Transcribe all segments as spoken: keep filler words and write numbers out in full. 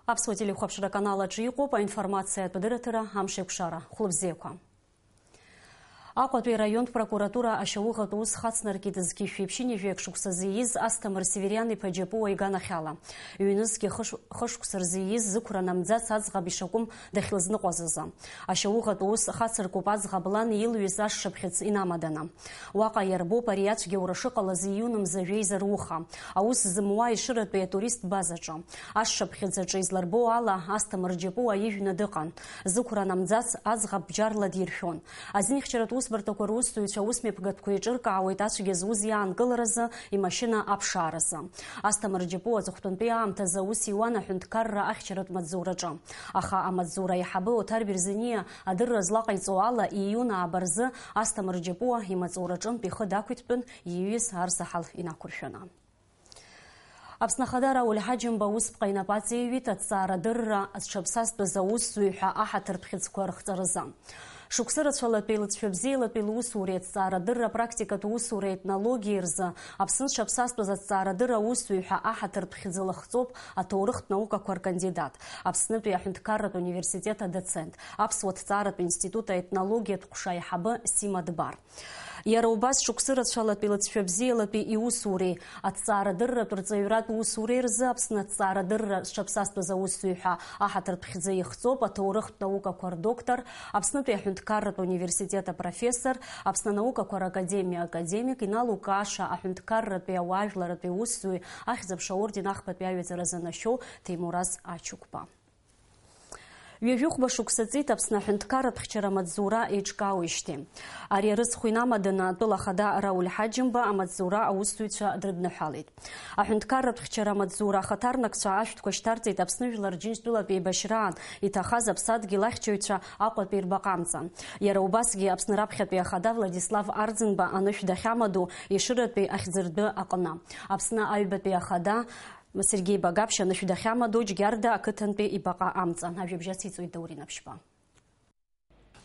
Аԥсуа телехәаԥшра аканал аҿы иҟоуп аинформациатә дырраҭара «Амшеикәшара». Хәлыбзиақәа. Аҟәатәи араионтә прокуратура ашьауӷатә ус хацнаркит зқьи жәшәи ҩажәи шықәсазы ииз Асҭамыр Севериан-иԥа Џьапуа иганахьала. Ҩнызқьи хыш-, хышықәса рзы ииз зықәра намӡац аӡӷаб ишакәым дахьлызныҟәаз азы. Ашьауӷатә ус хацыркуп аӡӷаб лан илҩыз ашшаԥхьыӡ инамаданы. Уаҟа иарбоуп ари ацәгьаура шыҟалаз ииуны мза жәеиза руха. Аус зымуа Ешыратәи атуристтә базаҿы. Ашшаԥхьыӡ аҿы изларбо ала, Асҭамыр Џьапуа ижәны дыҟан. Зықәра намӡац аӡӷаб бџьарла диршәон. Азинхьчаратә усбарҭақәа русзуҩцәа аусмҩаԥгатәқәа еиҿыркаауеит ацәгьа зуз иаанкыларазы, имашьына аԥшааразы. Асҭамыр Џьапуа аҵыхәтәантәи аамҭазы аус иуан аҳәынҭқарра ахьчаратә маҵзураҿы. Аха амаҵзура аиҳабы Оҭар Берзениа адырра злаҟаиҵо ала, ииуны ааба рзы Асҭамыр Џьапуа имаҵураҿынтә ихы дақәиҭтәын, ииҩыз арзаҳал инақәыршәаны. Аԥсны Ахада Рауль Ҳаџьымба усԥҟа инапы аҵеиҩит аҭҵаарадырра зҽаԥсазтәыз аусзуҩ ҳәа аҳаҭыртә хьыӡқәа рыхҵаразы. Шықәсы рацәалатәи лыҵшәа бзиалатәи лусуреи аҭҵаарадырра практикатә усуреи аетнологиеи рзы Аԥсны зҽаԥсазтәыз аҭҵаарадырра аусзуҩ ҳәа аҳаҭыртә хьӡы лыхҵоуп аҭоурыхтә наукақәа ркандидат, Аԥснытәи аҳәынҭқарратә университет адоцент, Аԥсуа ҭҵааратә институт аетнологиатә ҟәша аиҳабы Сима Дбар. Иара убас шықәсы рацәалатәи лыҵшәа бзиалатәи иусуреи, аҭҵаарадырратә рҵаҩратә усуреи рзы Аԥсны аҭҵаарадырра зҽаԥсазтәыз аусзуҩ ҳәа аҳаҭыртә хьӡы ихҵоуп аҭоурыхтә наукақәа рдоктор, Аԥснытәи аҳәынҭқарратә университет апрофессор, Аԥсны анаукақәа ракадемиа академик, иналукааша аҳәынҭқарратәи ауаажәларратәи усзуҩ, Ахьӡ-аԥша аорден ахԥатәи аҩаӡара занашьоу Ҭемураз Ачықәба. Ҩажәихәба шықәса ҵит Аԥсны аҳәынҭқарратә хьчара амаҵзура еиҿкаауеижьҭеи. Ари арыцхә инамаданы атәыла ахада Рауль Ҳаџьымба амаҵзура аусзуҩцәа дрыдныҳәалеит. Аҳәынҭқарратә хьчара амаҵзура ахаҭарнакцәа ашәҭқәа шьҭарҵеит Аԥсны Жәлар Рџьынџьтәылатә еибашьраан иҭахаз аԥсадгьыл ахьчаҩцәа Аҟәатәи рбаҟа амҵан. Иара убасгьы Аԥсны раԥхьатәи ахада Владислав Арӡынба анышә дахьамадоу Ешыратәи ахьӡыртәы аҟны. Аԥсны аҩбатәи ахада Сергеи Багаԥшь анышә дахьамадоу Џьгьарда ақыҭантәи ибаҟа амҵан. Ажәабжь ациҵоит Даур Инаԥшьба.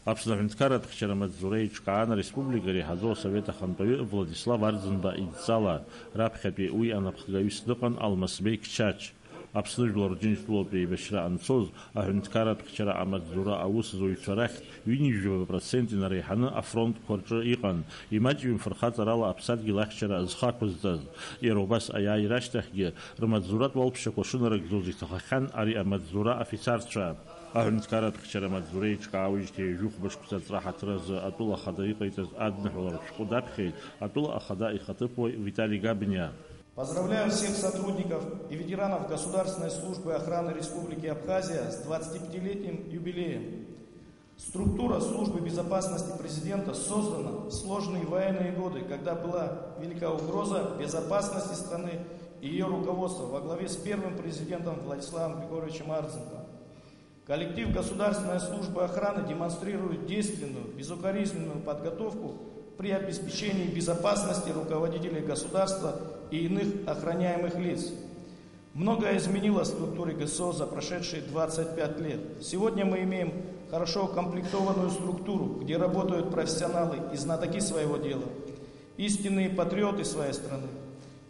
Аԥсны аҳәынҭқарратә хьчара амаҵзура еиҿкаан ареспублика иреиҳаӡоу асовет ахантәаҩы Владислав Арӡынба идҵала, раԥхьатәи уи анапхгаҩыс дыҟан Алмасбеи Қьчач. Аԥсны Жәлар Рџьынџьтәылатә еибашьра анцоз, аҳәынҭқарратә хьчара амаҵзура аусзуҩцәа рахьтә ҩынҩажәаба процент инареиҳаны афронтқәа рҿы иҟан, имаҷҩым фырхаҵарала аԥсадгьыл ахьчара зхақәызҵаз. Иара убас аиааира ашьҭахьгьы рмаҵзуратә уалԥшьақәа шынарыгӡоз иҭахахьан ари амаҵзура афицарцәа. Аҳәынҭқарратә хьчара амаҵзура еиҿкаауеижьҭеи ҩажәихәба шықәса аҵра ҳаҭыр азы атәыла ахада иҟаиҵаз адныҳәаларатә шәҟәы даԥхьеит атәыла ахада ихаҭыԥуаҩ Витали Габниа. Поздравляю всех сотрудников и ветеранов Государственной службы охраны Республики Абхазия с двадцатипятилетним юбилеем. Структура службы безопасности президента создана в сложные военные годы, когда была велика угроза безопасности страны и её руководства во главе с первым президентом Владиславом Григорьевичем Арзенбом. Коллектив Государственной службы охраны демонстрирует действенную, безукоризненную подготовку при обеспечении безопасности руководителей государства и иных охраняемых лиц. Многое изменилось в структуре Г С О за прошедшие двадцать пять лет. Сегодня мы имеем хорошо укомплектованную структуру, где работают профессионалы и знатоки своего дела, истинные патриоты своей страны.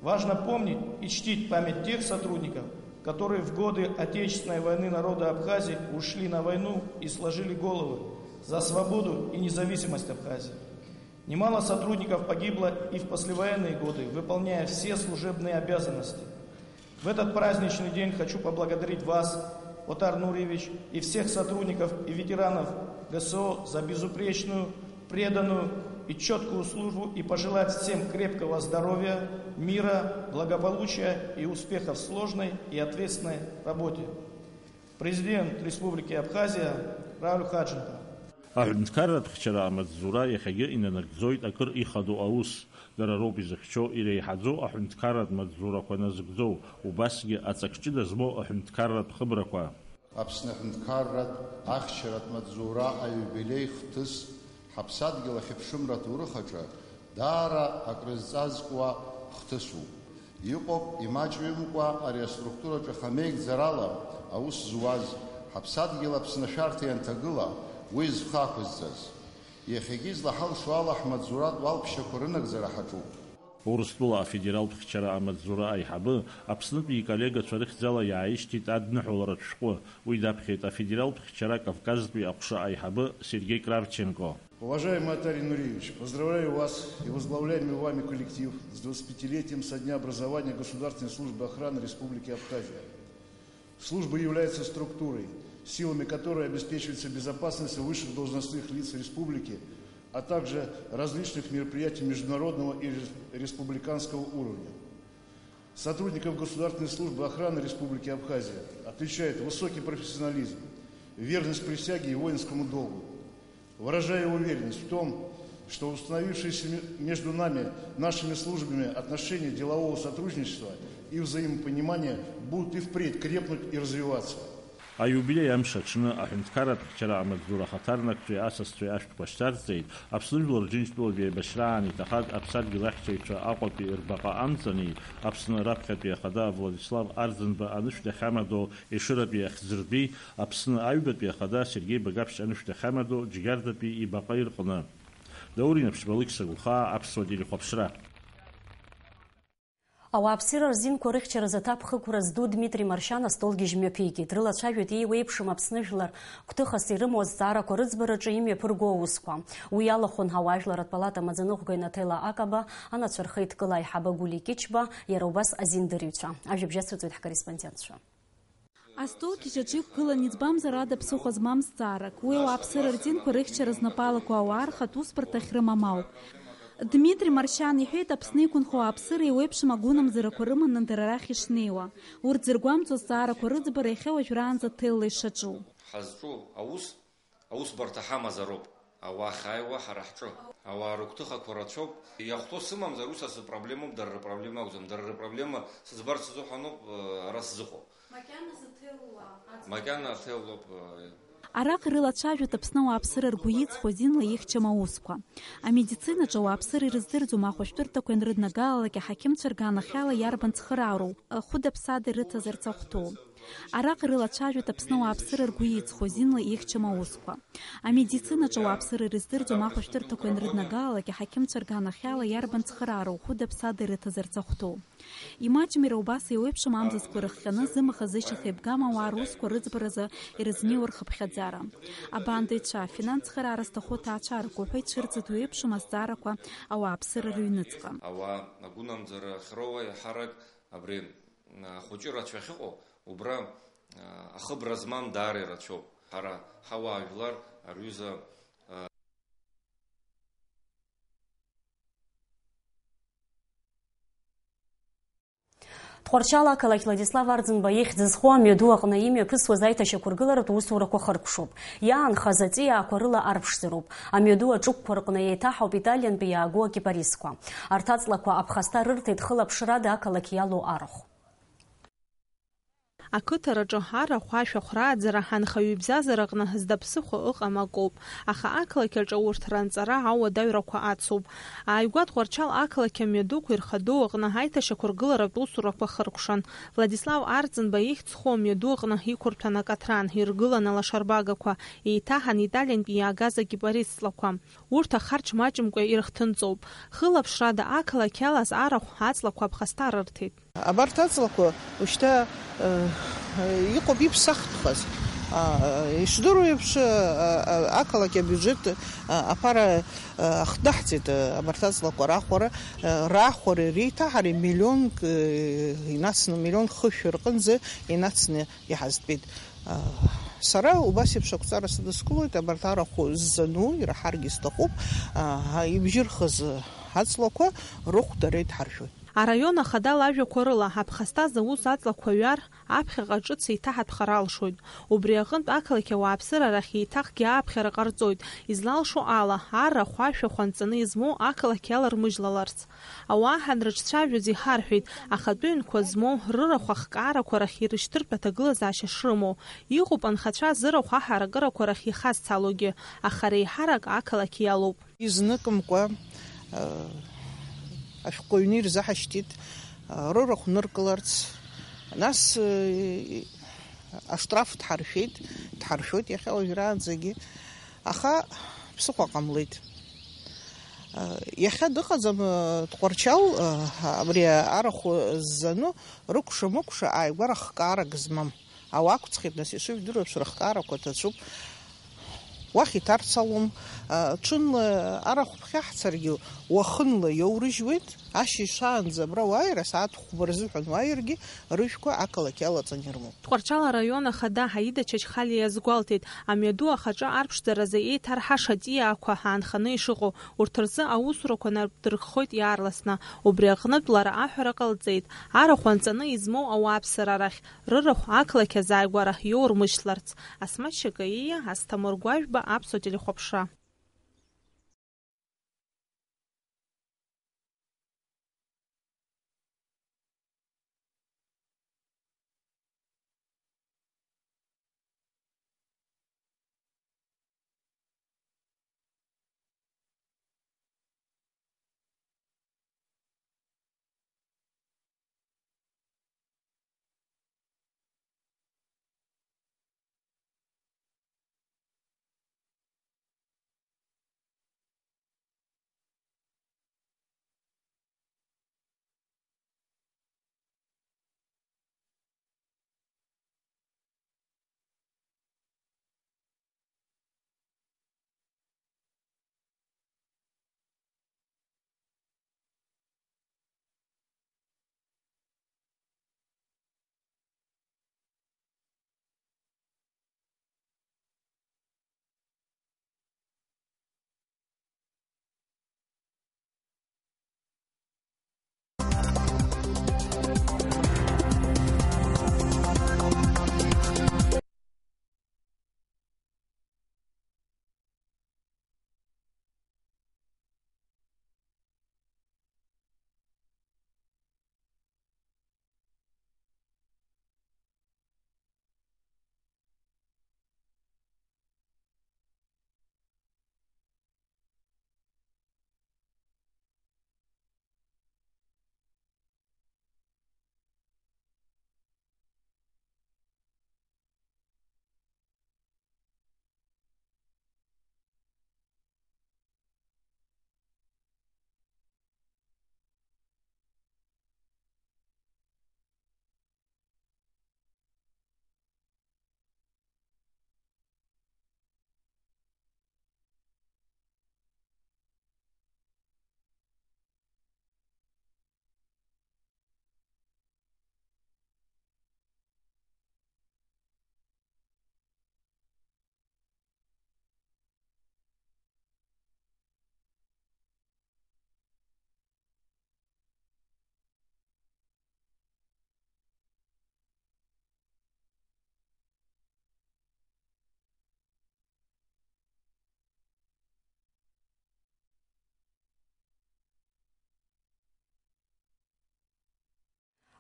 Важно помнить и чтить память тех сотрудников, которые в годы Отечественной войны народы Абхазии ушли на войну и сложили головы за свободу и независимость Абхазии. Немало сотрудников погибло и в послевоенные годы, выполняя все служебные обязанности. В этот праздничный день хочу поблагодарить вас, Отар Нуриевич, и всех сотрудников и ветеранов Г С О за безупречную, преданную и чёткую службу и пожелать всем крепкого здоровья, мира, благополучия и успехов в сложной и ответственной работе. Президент Республики Абхазия Рауль Хаджимба. Аҳәынҭқарратә хьчара амаҵзура иахьагьы инанагӡоит акыр ихадоу аус. Дара роуп изыхьчо, иреиҳаӡоу аҳәынҭқарратә маҵзурақәа назыгӡоу, убасгьы аҵак ҷыда змоу аҳәынҭқарратә хыбрақәа. Аԥсны аҳәынҭқарратә ахьчаратә маҵзура аиубилеи хҭыс ҳаԥсадгьыл ахьыԥшымра аҭоурых аҿы даара акрызҵазкуа хҭысуп. Иҟоуп, имаҷҩымкәа ари аструктураҿы хамеигӡарала аус зуаз, ҳаԥсадгьыл Аԥсны ашәарҭа ианҭагыла, уи зхы ақәызҵаз. Иахьагьы излаҳалшо ала ҳмаҵзуратә уалԥшьақәа рынагӡара ҳаҿуп. Урыстәыла афедералтә хьчара амаҵзура аиҳабы Аԥснытәи иколлегацәа рыхьӡала иааишьҭит адныҳәаларатә шәҟәы. Уи даԥхьеит афедералтә хьчара Кавказтәи аҟәша аиҳабы Сергеи Кравченко. Уважаемый Атарий Нуриевич, поздравляю вас и возглавляемый вами коллектив с двадцатипятилетием со дня образования Государственной службы охраны Республики Абхазия. Служба является структурой, силами которой обеспечивается безопасность высших должностных лиц республики, а также различных мероприятий международного и рес-, республиканского уровня. Сотрудников Государственной службы охраны Республики Абхазия отличает высокий профессионализм, верность присяге и воинскому долгу. Выражаю уверенность в том, что установившиеся ме-, между нами, нашими службами, отношения делового сотрудничества и взаимопонимания будут и впредь крепнуть и развиваться. Аиубилеи амш аҽны аҳәынҭқарратә хьчара амаҵзура ахаҭарнакцәеи асасцәеи ашәҭқәа шьҭарҵеит, Аԥсны жәлар Џьынџьтәылатә еибашьраан иҭахаз аԥсадгьыл ахьчаҩцәа Аҟәатәи рбаҟа амҵани, Аԥсны раԥхьатәи ахада Владислав Арӡынба анышә дахьамадоу Ешыратәи ахьӡыртәи, Аԥсны аҩбатәи ахада Сергеи Багаԥшь анышә дахьамадоу Џьгьардатәи ибаҟа ирҟны. Даур Инаԥшьба, Алықьса Гәхаа, Аԥсуа телехәаԥшра. Ауааԥсыра рзинқәа рыхьчаразы аҭакԥхықәра зду Дмитри Маршьан астолгьежь мҩаԥигеит. Дрылацәажәеит иеиуеиԥшым Аԥсны жәлар гәҭыхас ирымоу азҵаарақәа рыӡбараҿы имҩаԥырго аусқәа. Уи иалахәын Ауаажәларратә палата амаӡаныҟәгаҩ Наҭела Акаба, анацәа рхеидкыла аиҳабы Гәли Кьычба, иара убас азиндырҩцәа. Ажәабжь ацырҵоит ҳкорреспондентцәа. Астол қьыжьаҿ иқәгылан иӡбамзар ада ԥсыхәа змам зҵаарак, уи ауааԥсыра рдинқәа рыхьчара знапы алаку ауаа рхатә усбарҭа ахьрымам ауп. Дмитри Маршьан иҳәеит, Аԥсны иқәынхо ауааԥсыра еиуеиԥшым агәынамӡарақәа рыманы дара рахь ишнеиуа. Урҭ зыргәамҵуа зҵаарақәа рыӡбара иахьа уажәраанӡа ҭелла ишаҿу. Ҳазҿу аус, аусбарҭа ҳамазароуп. Ауаа ахьааиуа ҳара ҳҿы. Ауаа рыгәҭыхақәа рацәоуп. Иахәҭоу сымамзар, ус асы проблемоуп, дара рыпроблема акәӡам. Дара рыпроблема сыӡбарц сзыҳәаноуп, ара сзыҟоу. Макьана зыҭеулуа аӡбара. Макьана аҭеулоуп, э. Араҟа ирылацәажәоит Аԥсны ауааԥсыра ргәы иҵхо азинла ихьчам аусқәа. Амедицинаҿы ауааԥсыра ирыздырӡом ахәышәтәырҭақәа ианрыднагалалак аҳақьымцәа рганахьала иарбан цхыраароу, хәыда-ԥсада ирыҭазарц ахәҭоу. Араҟа ирылацәажәоит Аԥсны ауааԥсыра ргәы иҵхо азинла ихьчам аусқәа. Амедицинаҿы ауааԥсыра ирыздырӡом ахәышәтәырҭақәа ианрыднагалалак аҳақьымцәа рганахьала иарбан цхыраароу, хәыда-ԥсада ирыҭазарц ахәҭоу. Имаҷым иара убас еиуеиԥшым амзызқәа ирыхҟьаны, зымаха-зышьаха еибгам ауаа русқәа рыӡбаразы ирызнеиуа рхыԥхьаӡара. Абаандаҩцәа, афинанс цхыраара зҭаху аҭаацәарақәа уҳәа ицәырҵит уи еиԥшым азҵаарақәа ауааԥсыра рыҩныҵҟа. Ауаа агәынамӡара ахьроуа иаҳарак абри, а, ахәыҷы рацәа ахьыҟоу, убра, а, ахыбра змам даара ирацәоуп. Ҳара ҳауаажәлар рҩыза Тҟәарчал ақалақь Владислав Арӡынба ихьӡ зху амҩаду аҟны имҩаԥысуаз аиҭашьақәыргыларатә усурақәа хыркәшоуп. Иаанхаз аҵиаақәа рыла арԥшӡароуп. Амҩаду аҿықәқәа рҟны еиҭаҳауп италиантәи иаагоу акипарисқәа. Арҭ аҵлақәа аԥхасҭа рырҭеит хылаԥшрада ақалақь иалоу арахә. Ақыҭараҿы арахә ашәахә рааӡара анхаҩы ибзазараҟны зда ԥсыхәа ыҟам акоуп, аха ақалақь аҿы урҭ ранҵара ауадаҩрақәа ацуп. Ааигәа Тҟәарчал ақалақь амҩадуқәа ирхадоу аҟны аиҭашьақәыргыларатә усурақәа хыркәшан. Владислав Арӡынба ихьӡ зху амҩаду аҟны иқәырҭәан акаҭран, иргылан алашарбагақәа, еиҭаҳан италиантәи иаагаз акипарист ҵлақәа. Урҭ ахарџь маҷымкәа ирыхҭынҵоуп. Хылаԥшрада ақалақь иалаз арахә аҵлақәа аԥхасҭа рырҭеит. Абарҭ аҵлақәа ушьҭа, э, иҟоуп иԥсахтәхаз. А, ишдыру еиԥш, а, а, ақалақь абиуџьет, а, аԥара, а, ахҭнаҳҵеит, а, абарҭ аҵлақәа рахәара, а, рахәареи реиҭаҳареи миллионк, э, инацны, миллион хышә рҟынӡа инацны иҳазтәеит. А, сара убас еиԥш ақәҵара сыдыскылоит, абарҭ арахә ззану ираҳаргьы сҭахуп, а, ибжьырхыз аҵлақәа рыхә дара идҳаршәоит. Араион ахада лажәақәа рыла, аԥхасҭа зауз аҵлақәа ҩар, аԥхьаҟа ҿыц еиҭаҳаҭәхар алшоит. Убри аҟынтә ақалақь ауааԥсыра рахь еиҭахгьы ааԥхьара ҟарҵоит, излалшо ала, арахә ашәахә анҵаны измоу ақалақь иалармыжьлаларц. Ауаа ҳанрыҿцәажәоз иҳарҳәеит, ахатәы ҩнқәа змоу, рырахә ахкаарақәа рахь ирышьҭыртәу аҭагылазаашьа шрымоу. Иҟоуп анхацәа зырахә аҳаракырақәа рахь ихазцалогьы, аха реиҳарак ақалақь иалоуп. Изныкымкәа, э, ашәҟәыҩҩы ирзаҳашьҭит, э, рырахә ныркыларц, нас, э, аштраф дҳаршәеит, дҳаршәоит иахьа уажәраанӡагьы, аха ԥсыхәа ҟамлеит. Иахьа дыҟаӡам, Тҟәарчал, абри арахә ззану, рыкәша-мыкәша ааигәара хкаарак змам. Ауаа ақәҵхьеит, нас, ишыжәдыруа еиԥш, рыхкаарақәа ҭацәуп. Уахь иҭарцалом. Ҽынла арахә ԥхьаҳцаргьы, уахынла иоурыжьуеит. Ашьыжь шаанӡа абра уааир, асааҭ хәба рзыҳәан уааиргьы, рыжәқәа ақалақь иалаҵаны ирымоуп. Тҟәарчал араион ахада Ҳаида Чачхалиа иазгәалҭеит, амҩаду ахаҿы арԥшӡаразы еиҭарҳаша ҵиаақәа аанханы ишыҟоу, урҭ рзы аусурақәа нарԥдырххоит иаарласны. Убри аҟнытә лара аҳәара ҟалҵеит, арахә анҵаны измоу ауааԥсыра рахь, рырахә ақалақь азааигәара иоурмышьҭларц. Асмаҭ Шьакаиа, Асҭамыр Гәажәба, Аԥсуа телехәаԥшра.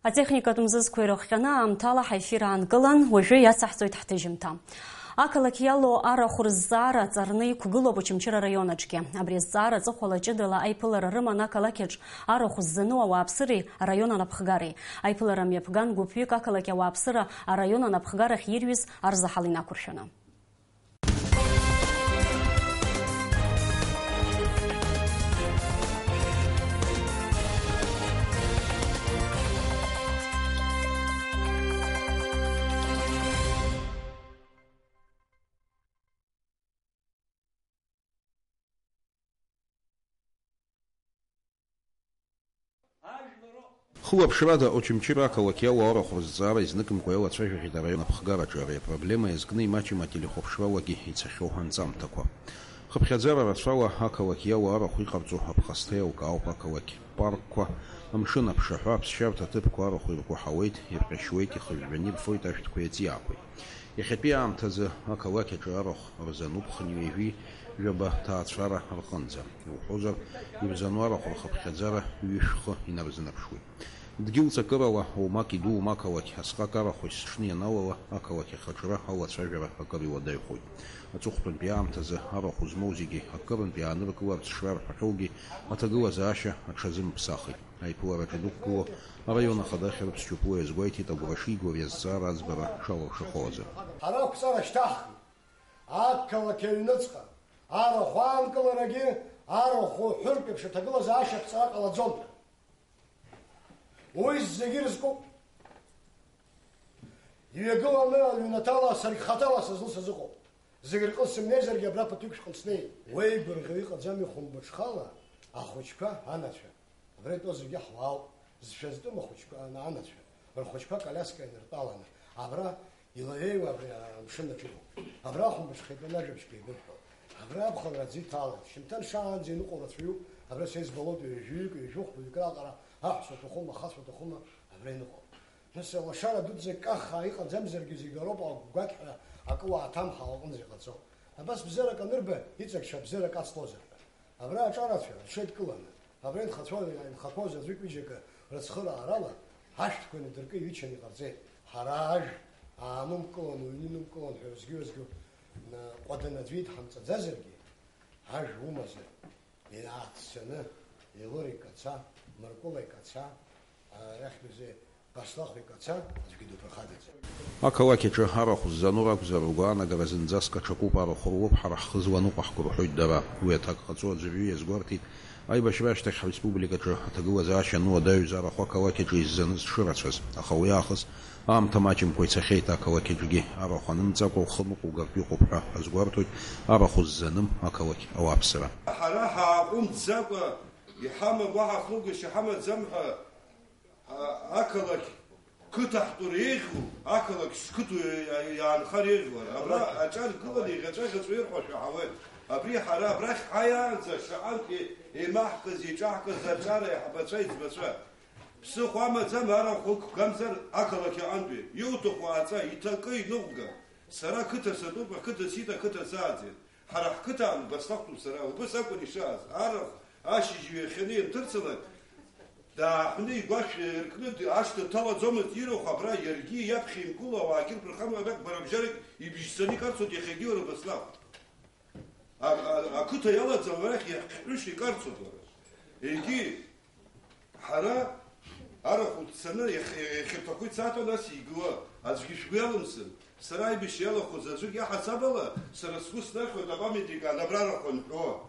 Атехникатә мзызқәа ирыхҟьаны аамҭала ҳаефир аанкылан, уажәы иацаҳҵоит ҳҭыжьымҭа. Ақалақь иалоу арахә рызҵаара ҵарны иқәгылоуп Очамчыра араион аҿгьы. Абри азҵаара аҵыхәала ҷыдала аиԥылара рыман ақалақьаҿ арахә ззану ауааԥсыреи араион анапхгареи. Аиԥылара мҩаԥган гәыԥҩык ақалақь ауааԥсыра араион анапхгарахь ирҩыз арзаҳал инақәыршәаны. Хылаԥшрада Очамчыра ақалақь иалоу арахә рызҵаара изныкымкәа иалацәажәахьеит араион аԥхгараҿы. Ари апроблема иазкны имаҷым ателехәаԥшралагьы ицахьоу анҵамҭақәа. Хыԥхьаӡара рацәала ақалақь иалоу арахә иҟарҵо аԥхасҭа еилкаауп ақалақь паркқәа, амшын аԥшаҳәа, аԥсшьарҭа ҭыԥқәа арахә иркәаҳауеит, ирҟьашьуеит, ихыжәжәаны ирфоит ашәҭқәеи аҵиаақәеи. Иахьатәи аамҭазы ақалақь аҿы арахә рзануп хынҩажәи жәаба ҭаацәара рҟынӡа. Иуҳәозар, ибзану арахә рхыԥхьаӡара ҩышәхы инарзынаԥшуеит. Дгьыл ҵакырала, оумак идуу ақалақь асҟак арахә есыҽны ианалала, ақалақь ахаҿра алацәажәара акыр иуадаҩхоит. Аҵыхәтәантәи аамҭазы арахә змоу зегьы акырынтә иааныркыларц шрарҳәахьоугьы, аҭагылазаашьа аҽазымԥсахит. Аиԥылараҿы дықәгылоу араион ахада Хьрыԥс Ҷапуа иазгәеиҭеит, агәра шигоу ари азҵаара аӡбара шалыршахо азы. Ҳара ақәҵара шьҭаҳхит. Ақалақь аҩныҵҟа арахә аанкыларагьы Арахә уҳәыртә еиԥш аҭагылазаашьа ԥҵара ҟалаӡом. Уи зегьы ирызкуп. Иҩагыланы аҩнаҭала саргь хаҭала са злы сазыҟоуп. Зегь рҟны сымнеизаргьы абра ԥыҭҩык шәҟны снеит. Уеигәырӷьо иҟаӡами хәымбыҽхала ахәыҷқәа, анацәа? Абра итәоу зегьы ҳуаауп. Зшәа зтәым ахәыҷқәа, ана-, анацәа, рхәыҷқәа коляска иныртәаланы, абра илаҩеиуа абри амшын аҿы иҟоуп. Абра ахәымбыҽха итәаны ажәабжьқәа еибырҳәо. Абра аԥхынра аӡы иҭалоит. Шьымҭан шаанӡа иныҟәо рацәаҩуп. Абра са избалоит ҩажәаҩык, ҩажәи хәба ҩык раҟара аҳәса уҭахума, ахацәа уҭахума, абра иныҟәо. Нас лашара дуӡӡак каххаа иҟаӡамзаргьы зегь роуп агәақьҳәа акы уааҭамхаауа аҟынӡа иҟаҵо. Абас бзиарак анырба, иҵакшәа бзиарак ацлозар ҳәа. Абра аҿарацәа рҽеидкыланы, абра инхацәа-, инхақәоз аӡәык-ҩыџьакы рыцхыраарала ашәҭқәа инадыркы-иҩычаны иҟарҵеит. Ҳара ажә аанумкылан, уҩны инумкылан ҳәа уеизгьы-уеизгьы, м, ҟәаданы аӡәы идҳамҵаӡазаргьы, ажә умазар, иааццаны, Елор икаца, Мыркәыла икаца, арахьтәи Баслахә икаца аӡәгьы дуԥырхагаӡам. Ақалақь аҿы арахә ззану ракәзар, ргәаанагара зынӡаск аҽакуп, арахә рлоуп, ҳара ҳхы зланыҟәаҳго рҳәоит дара. Уи аҭак ҟаҵо аӡәырҩы иазгәарҭеит, аибашьра ашьҭахь ҳреспублика аҿы аҭагылазаашьа ану адаҩыз арахә ақалақь аҿы иззаныз дшырацәаз. Аха уи аахыс аамҭа маҷымкәа ицахьеит, ақалақь аҿгьы арахә анымҵакәа ухы ныҟәугартә иҟоуп ҳәа азгәарҭоит арахә ззаным ақалақь ауааԥсыра. Ҳара ҳааҟәымҵӡакәа иҳамам, уаҳа хныҟәгашьа ҳамаӡам ҳәа, а-, ақалақь қыҭа ҳтәы реиӷьу, ақалақь зқыҭоу иа-, иаанхар еиӷьу ара. Абра аҿар гыланы иӷьаҵәа-ӷьаҵәа ирҳәо шәаҳауеит. Абри ҳара абрахь ҳааиаанӡа шаҟантә е-, еимаҳкыз, еиҿаҳкыз аҿар аиҳабацәа, еиҵбацәа. Ԥсыхәа амаӡам, арахә ықәгамзар ақалақь аҟынтәи. Иуҭаху ааҵа, иҭакы, иныҟәга. Сара қыҭа сатәуп, ақыҭа сиҭ, ақыҭа сааӡеит. Ҳара ҳқыҭан убасҟак сара, убас акәын ишааз. Арахә ашьыжь иҩахьаны ианҭырцалак, дааҳәны игәашә иаиркны д-, ашҭа дҭалаӡомызт, ирахә абра иаргьы иаԥхьа инкыло ауаагьы рԥырхагоу, абраҟ барабжьарак ибжьцаны икарцоит иахьагьы уара убасҟак. А-, а-, ақыҭа иалаӡам арахь иахҟьышьа икарцоит уара. Егьи Ҳара арахә дцаны иахь-, иахьырҭаху ицаҭәа нас игуа, аӡәгьы шәгәы иалымсын. Сара аибашьра иалахәыз аӡәык иаҳасаб ала, сара сгәы снархьуеит апамятник анабрарахә анҳәо.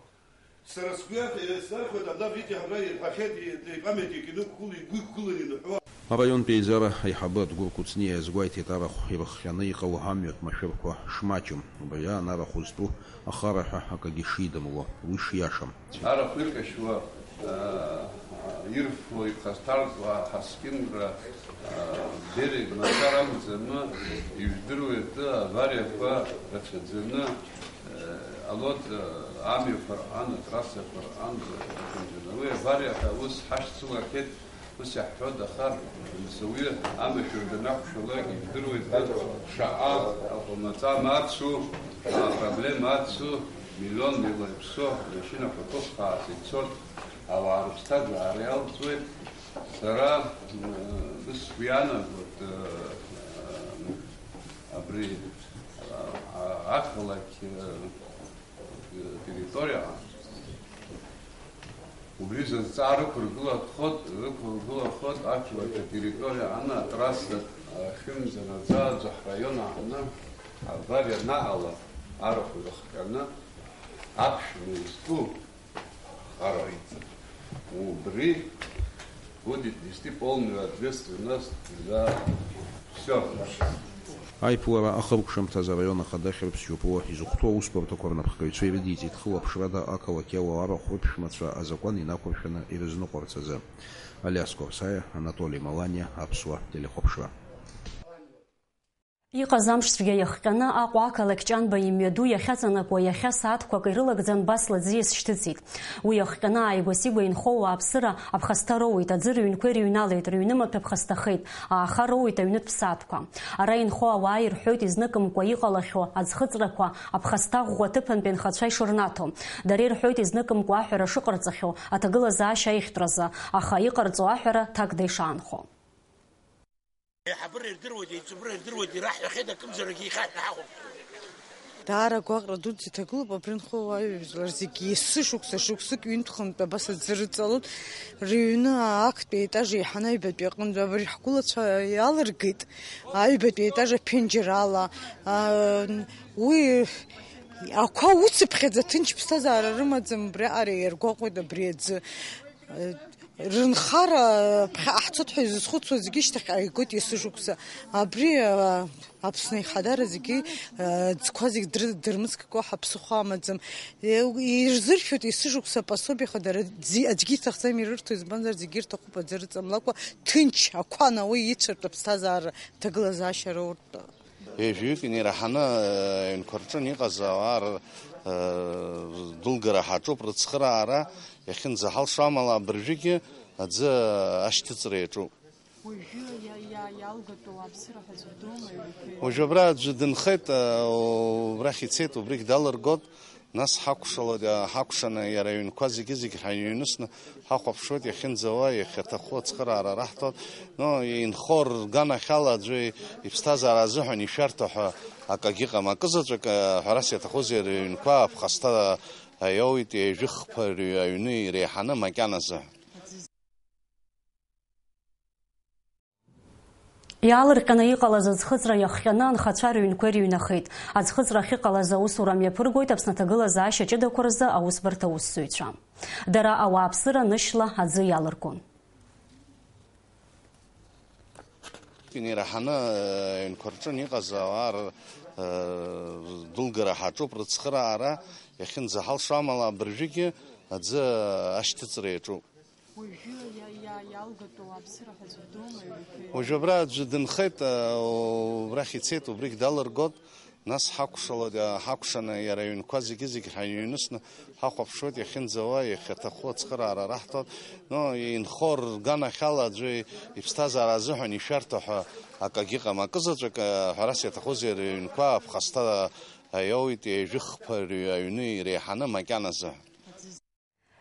Сара сгәы иахь-, снархьуеит абна Витиа абра ирҳәахьеит, и-, ипамятник инықәгыло, игәы иқәгыланы инҳәо. Араионтә еизара аиҳабы Адгәыр Кәыҵниа иазгәеиҭеит, арахә ирыхҟьаны иҟало амҩатә машәырқәа шмаҷым, убри аан арахә зтәу ахараҳәа акагьы шидымло, уи шиашам. Арахә иркашьуа, аа, ирфо, иԥхасҭартәуа аҳаскьынра, аа, берег мацара амаӡам, ижәдыруеит, авариақәа рацәаӡаны, аа, алоҭ, аа, амҩақәа рҟан, атрассақәа рҟан, уи авариа ҳәа ус ҳашьцылахьеит. Ус иаҳҳәоит, аха, мсауиа амашәыр данақәшәалак, ижәдыруеит, шаҟа аҟәамаҵа мацу, апроблема ацу, миллион милла иԥсу амашьынақәа ҭыххааса ицоит, ауаа рыԥсҭазаара иалҵуеит. Сара, м, сгәы иаанагоит, м, абри, а, а, ақалақь, а, территориа, убри зызҵаа рықәыргылахоит, рықәыргылахоит ақалақь атерриториа аҟны атрасса ахьынӡанаӡааӡо ҳраион аҟны авариа анаҟала арахә ирыхҟьаны аԥшәма изку ахара. Убри будет нести полную ответственность за всё. Аиԥылара ахыркәшамҭаз араион ахада Хьырԥс Џьопуа изыхәҭоу аусбарҭақәа рнапхгаҩцәа ирыдиҵеит хылаԥшрада ақалақь иалоу арахә рыԥшәмацәа азакәан инақәыршәаны ирызныҟәарц азы. Алиас Корсаиа, Анатоли Маланиа, Аԥсуа телехәаԥшра. Иҟаз амшцәгьа иахҟьаны Аҟәа ақалақь Ҷанба имҩаду иахьаҵанакуа иахьа сааҭқәак ирылагӡан басла ӡиас шьҭыҵит. Уи иахҟьаны ааигәа-сигәа инхо ауааԥсыра аԥхасҭа роуеит, аӡы рыҩнқәа ирыҩналеит, рыҩнымаҭәа ԥхасҭахеит, ааха роуеит аҩнытә сааҭқәа. Ара инхо ауаа ирҳәоит изныкымкәа иҟалахьоу аӡхыҵрақәа аԥхасҭа ӷәӷәа аҭыԥантәи анхацәа ишырнаҭо. Дара ирҳәоит изныкымкәа аҳәара шыҟарҵахьоу аҭагылазаашьа аихтәразы, аха иҟарҵо аҳәара ҭакда ишаанхо. Аиҳабыра ирдыруеит, аиҵбыра ирдыруеит, ираҳҳәахьеит, акымзаракгьы ихьаҳәны ҳаҟоуп. Даара агәаҟра дуӡӡа иҭагылоуп абри инхо ауаа, жәлар зегьы, есышықәса шықәсык ҩынтә-хынтә абас аӡы рыҵалоит. Рыҩны актәи аетаж еиҳаны аҩбатәи аҟынтә абри ҳгәылацәа иалыргеит, аҩбатәи аетаж аԥенџьыр ала. Аа, уи Ақәа уцыԥхьаӡа ҭынч ԥсҭазаара рымаӡам, убриаҟара иаргәаҟуеит абри аӡы. Рынхара ԥхьаҟа ҳцоит ҳәа изызхәыцуа зегьы шьҭахьҟа игоит есышықәса. Абри, а, Аԥсны аихадара зегьы, а, ӡқәа зегь дры-, дырмыцкәа ҳаԥсыхәа амаӡам. Е, ирзыршәоит есышықәса апособиеқәа дара зи-, аӡәгьы иҭахӡам ирырҭо, избанзар зегьы ирҭахуп аӡы рыҵамлакәа, ҭынч ақәа науи ицәартә аԥсҭазаара ҭагылазаашьа роуртә. Ҩажәаҩык инеираҳаны, э, аҩнқәа рҿы иҟаз ауаа р-, э, дәылгара ҳаҿуп, рыцхыраара иахьынӡаҳалшо амала абыржәгьы аӡы ашьҭыҵра иаҿуп. Уажәы иа-, иа-, иалгатәу ауааԥсыра ҳәа аӡәы ддыруама, ҩбақәеи? Уажәы абра аӡәы дынхеит, э, убрахь ицеит, убригь далыргот. Нас ҳакәшалоит, ҳакәшаны иара аҩнқәа зегьы-зегь ҳаҩнысны ҳахәаԥшуеит, иахьынӡауа, иахьаҭаху ацхыраара раҳҭоит. Но инхо рганахьала аӡәы иԥсҭазаара азыҳәан ишәарҭа ҳәа акагьы ыҟам. Акызаҵәык, ҳәарас иаҭахузеи, ари аҩнқәа аԥхасҭа иоуит, ҩажәи хԥа рҩ-, аҩны иреиҳаны макьаназы. Иаалырҟьаны иҟалаз аӡхыҵра иахҟьаны анхацәа рыҩнқәа ирыҩнахеит. Аӡхыҵра ахьыҟалаз аусура мҩаԥыргоит Аԥсны аҭагылазаашьа ҷыдақәа рзы аусбарҭа аусзуҩцәа. Дара ауааԥсыра нышьла аӡы иалыргон. Инеираҳаны, э, аҩнқәа рҿы иҟаз ауаа р-, э, дәылгара ҳаҿуп, рыцхыраара иахьынӡаҳалшо амала абыржәгьы аӡы ашьҭыҵра иаҿуп. Уажәы иа-, иа-, иалгатәу ауааԥсыра ҳәа аӡәы ддыруама, ҩбақәеи? Уажәы абра аӡәы дынхеит, убрахь ицеит, убригь далыргот, нас ҳакәшалоит, ҳакәшаны иара аҩнқәа зегьы-зегь ҳаҩнысны ҳахәаԥшуеит, иахьынӡауа, иахьаҭаху ацхыраара раҳҭоит. Но инхо рганахьала аӡәы иԥсҭазаара азыҳәан ишәарҭа ҳәа акагьы ыҟам. Акызаҵәык, ҳәарас иаҭахузеи, ари аҩнқәа аԥхасҭа иоуит, ҩажәи хԥа рҩ-, аҩны иреиҳаны макьаназы.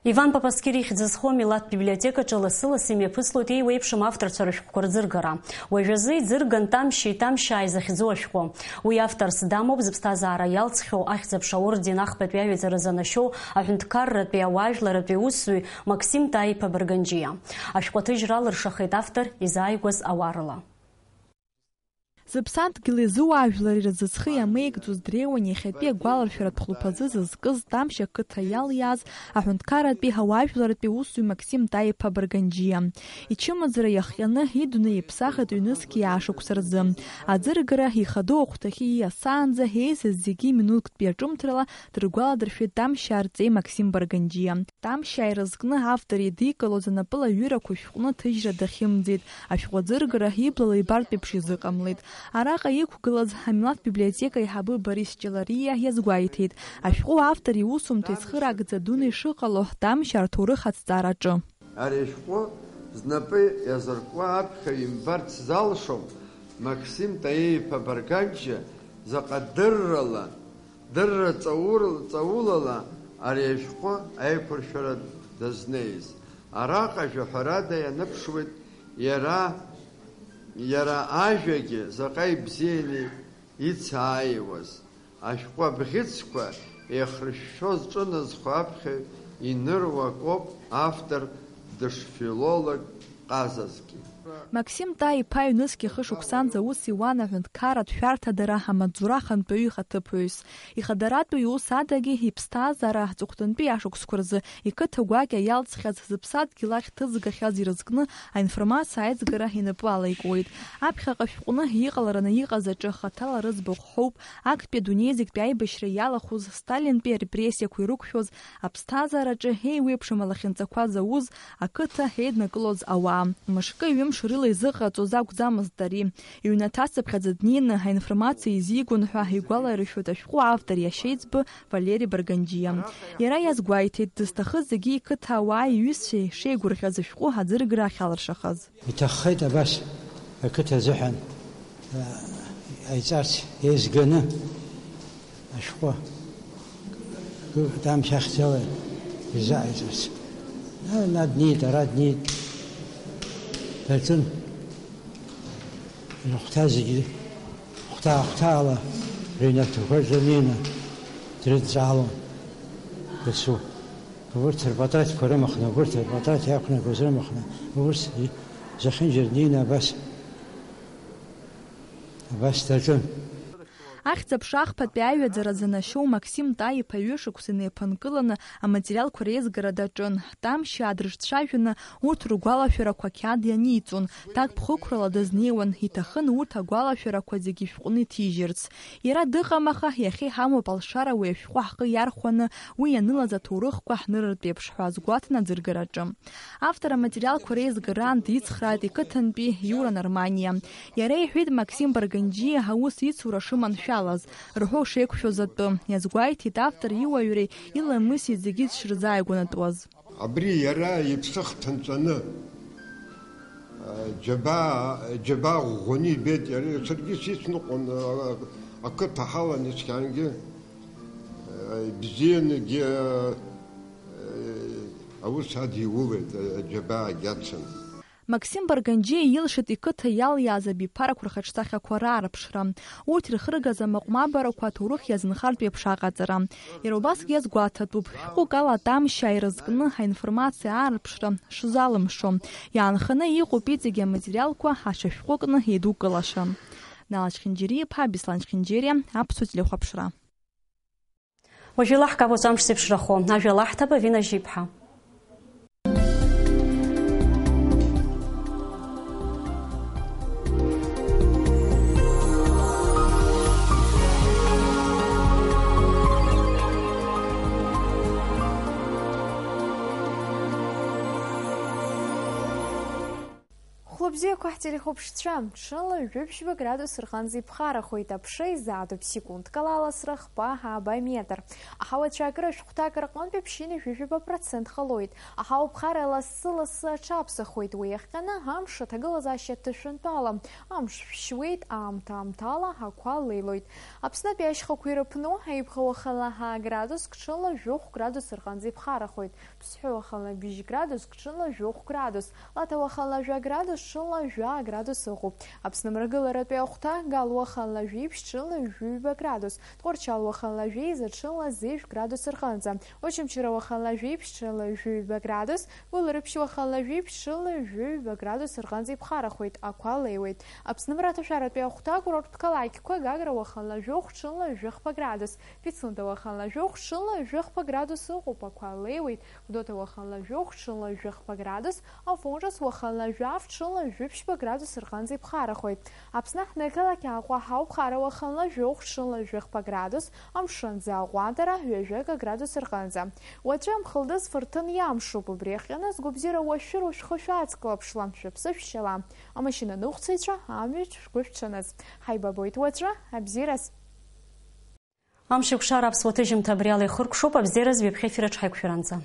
Иван Папасқьыр ихьӡ зху амилаҭтә библиотекаҿы лассы-лассы имҩаԥыслоит еиуеиԥшым авторцәа рышәҟәқәа рӡыргара. Уажәазы иӡырган Тамшьи Тамшьааи захьӡу ашәҟәы. Уи авторс дамоуп зыԥсҭазаара иалҵхьоу Ахьӡ-аԥша аорден ахԥатәи аҩаӡара занашьоу аҳәынҭқарратәи ауаажәларратәи усзуҩ Максим Таиԥа Барганџьиа. Ашәҟәы аҭыжьра алыршахеит автор изааигәаз ауаа рыла. Зыԥсадгьыли зыуаажәлари рзы зхы иамеигӡоз дреиуан иахьатәи агәаларшәаратә хәылԥазы зызкыз Тамшь ақыҭа иалиааз аҳәынҭқарратәи ауаажәларратәи усзуҩ Максим Таиԥа Барганџьиа. Ичымазара иахҟьаны идунеи иԥсахит ҩнызқь иаашықәса рзы. Аӡыргара ихадоу ахәҭахьы ииасаанӡа еизаз зегьы минуҭктәи аҿымҭрала дыргәаладыршәеит Тамшьаа рҵеи Максим Барганџьиа. Тамшьаа ирызкны автор идикылоз анапылаҩырақәа шәҟәны ҭыжьра дахьымӡеит, ашәҟәы аӡыргара иблала ибартә еиԥш изыҟамлеит. Араҟа иқәгылаз амилаҭтә библиотека аиҳабы Борис Ҷалариа иазгәеиҭеит, ашәҟәы автор иусумҭа ицхыраагӡа дуны ишыҟало Тамшьаа рҭоурых аҭҵаараҿы. Ари ашәҟәы знапы иазыркуа аԥхьаҩ имбарц залшом Максим Таиа-иԥа Барганџьиа заҟа дыррала, дырра ҵаур-, ҵаулала ари ашәҟәы аиқәыршәара дазнеиз. Араҟа жәаҳәарада ианыԥшуеит иара, иара ажәагьы заҟа ибзианы ицааиуаз. Ашәҟәы абӷьыцқәа еихрышәшәо зҿыназхо аԥхьаҩ иныруа акоуп автор дышфилолог ҟазазгьы. Максим Таиа-иԥа ҩнызқь хышықәсанӡа аус иуан аҳәынҭқарратә шәарҭадара амаҵзура ахантәаҩы ихаҭыԥуаҩс. Ихадаратәи иус адагьы иԥсҭазаара аҵыхәтәантәи ашықәсқәа рзы иқыҭа гәакьа иалҵхьаз зыԥсадгьыл ахь ҭызгахьаз ирызкны аинформациа аизгара инапы алаикуеит. Аԥхьаҟа шәҟәны иҟалараны иҟаз аҿы хаҭала рыӡбахә ҳәоуп, актәи адунеи зегьтәи аибашьра иалахәыз, Сталинтәи арепрессиақәа ирықәшәоз, аԥсҭазаараҿы еиуеиԥшым алахьынҵақәа зауз, ақыҭа еиднакылоз ауаа. Мышкы-ҩымш рыла изыҟаҵоз акәӡамызт ари. Иҩнаҭа цыԥхьаӡа днеины аинформациа изигон ҳәа игәалаиршәоит ашәҟәы автор иашьеиҵбы Валери Барганџьиа. Иара иазгәеиҭеит, дызҭахыз зегьы иқыҭа ауааи иҩызцәеи шеигәырӷьаз ашәҟәы аӡыргара ахьалыршахаз. Иҭаххеит абас ақыҭа азыҳәан, а, ҟаиҵарц еизганы ашәҟәы Тамшь ахьӡала изааиҵарц. Ана днеит, ара днеит. Дартын. Рыхәҭа зегьы, хәҭаа-хәҭаала рыҩнарҭақәа рҿы днеины дрыдҵаалон дасу. Убырҭ рпатраҭқәа рымахны, убырҭ рпатраҭ иақәнагоз рымахны, убырҭ зехьынџьара днеины абас, абас даҿын. Ахьӡ-аԥша ахԥатәи аҩаӡара занашьоу Максим Таиԥа ҩышықәса инеиԥынкыланы аматериалқәа реизгара даҿын. Тамшьаа дрыҿцәажәаны урҭ ргәалашәарақәа ақьаад ианиҵон, ҭакԥхықәрала дызнеиуан, иҭахын урҭ агәалашәарақәа зегьы ишәҟәны иҭижьырц. Иара дыҟам, аха иахьа иҳамоуп алшара уи ашәҟәы ҳхы иархәаны, уи ианылаз аҭоурыхқәа ҳнырыртә еиԥш ҳәа азгәаҭан аӡыргараҿы. Автор аматериалқәа реизгараан дицхрааит иқыҭантәи Иура Нарманиа. Иара иҳәеит Максим Барганџьиа аус ицура шыманшәалаз, рҳәо шеиқәшәоз атәы. Иазгәеиҭеит автор иуаҩреи иламыси зегьы дшырзааигәанатәуаз. Абри иара иԥсы хҭынҵаны, џьабаа, џьабаа ӷәӷәаны ибеит иара. Саргьы сицныҟәон, ақыҭа ҳалан исхьангьы, ибзианыгьы, аус адиулеит, џьабаагьы ацын. Максим Барганџьиа илшеит иқыҭа иалиааз абиԥарақәа рхаҿсахьақәа раарԥшра. Урҭ ирхыргаз амаҟә-мабарақәа аҭоурых иазынхартә еиԥш аҟаҵара. Иара убасгьы иазгәаҭатәуп, шәҟәык ала Тамшьаа ирызкны аинформациа аарԥшра шзалымшо. Иаанханы иҟоуп иҵегьы аматериалқәа ашьашәҟәы кны еидукылаша. Нала Чхинџьери-иԥа, Беслан Чхинџьери, Аԥсуа телехәаԥшра. Уажәы илаҳкаап уаҵәы амш зеиԥшрахо. Ажәа лаҳҭап Авина Жьиԥҳа. Хәлыбзиақәа ҳтелехәаԥшцәа, ҽынла жәибжьба градус рҟынӡа иԥхарахоит, аԥша изаатуп секундк ала аласра хԥа-ааба метр. Аҳауа ацәаакыра шәҟәҭак рҟынтә ԥшьынҩажәижәаба процент ҟалоит. Аҳауа ԥхара лассы-лассы аҽаԥсахуеит, уи иахҟьаны амш аҭагылазаашьа ҭышәынтәалам. Амш шәшьуеит, аамҭа-аамҭала ақәа леилоит. Аԥснытәи ашьхақәа ирыԥну, Аиԥха уахынла ҳаа градуск, ҽынла жәохә градус рҟынӡа иԥхарахоит. Ԥсҳәы уахынла бжь градуск, ҽынла жәохә градус. Лаҭа уахынла жәа градус, ҽынла жәаа градус ыҟоуп. Аԥсны мрагыларатәи ахәҭа, Гал уахынла жәиԥшь, ҽынла жәаҩба градус. Тҟәарчал уахынла жәеиза, ҽынла зежә градус рҟынӡа. Очамчыра уахынла жәиԥшь, ҽынла жәаҩба градус. Гәылрыԥшь уахынла жәиԥшь, ҽынла жәаҩба градус рҟынӡа иԥхарахоит, ақәа леиуеит. Аԥсны мраҭашәаратәи ахәҭа, акурорттә қалақьқәа, Гагра уахынла жәохә, ҽынла жәохә градус. Пицунда уахынла жәохә, ҽынла жәохә градус ыҟоуп, ақәа леиуеит. Гәдоуҭа уахынла жәохә, ҽынла жәохә градус, Афон Ҿыц уахынла жәаф, ҽынла жәиԥшьба градус рҟынӡа иԥхарахоит. Аԥсны аҳҭнықалақь Аҟәа ҳауп, Хара уахынла жәохә, ҽынла жәохә градус, амшынӡы аҟәандара ҩажәа градус рҟынӡа. Уаҵәы амхылдыз фырҭын иамшуп, убри иахҟьаны сгәабзиара уашәшәыр, ушәхы шәааҵклаԥшла, шәыԥсы шәшьала. Амашьына ныҟәцаҩцәа, амҩаҿ шәгәы шәҽаныз. Ҳаибабоит уаҵәы, абзиараз! Амш еиқәшара аԥсуа ҭыжьымҭа абри ала ихыркәшоуп, абзиараз ҩаԥхьа ефир аҿы ҳаиқәшәаранӡа.